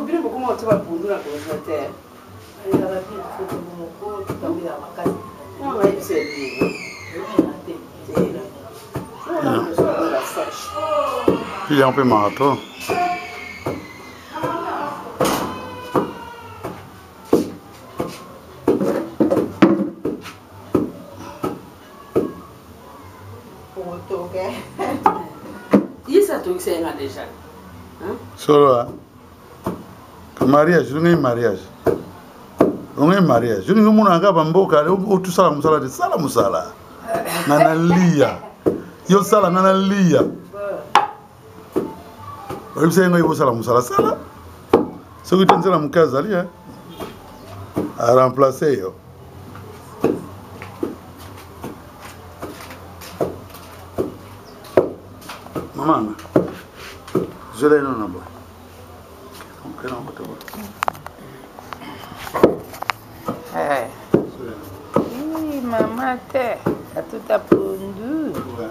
Bino bokoma otia bapundu na congélateur. Il est un peu marathon. Solo mariage ndenge mariage onge mariage olingi omona kaka bamboka otusala mosala te sala mosala nga nalia yo sala nga nalia oyebisa ye ngai bosala mosala sala soki te nzela moke azali eh? aremplace yo mama anga zwela ino na boye Eh. Mama te atuta pondu. Ouais.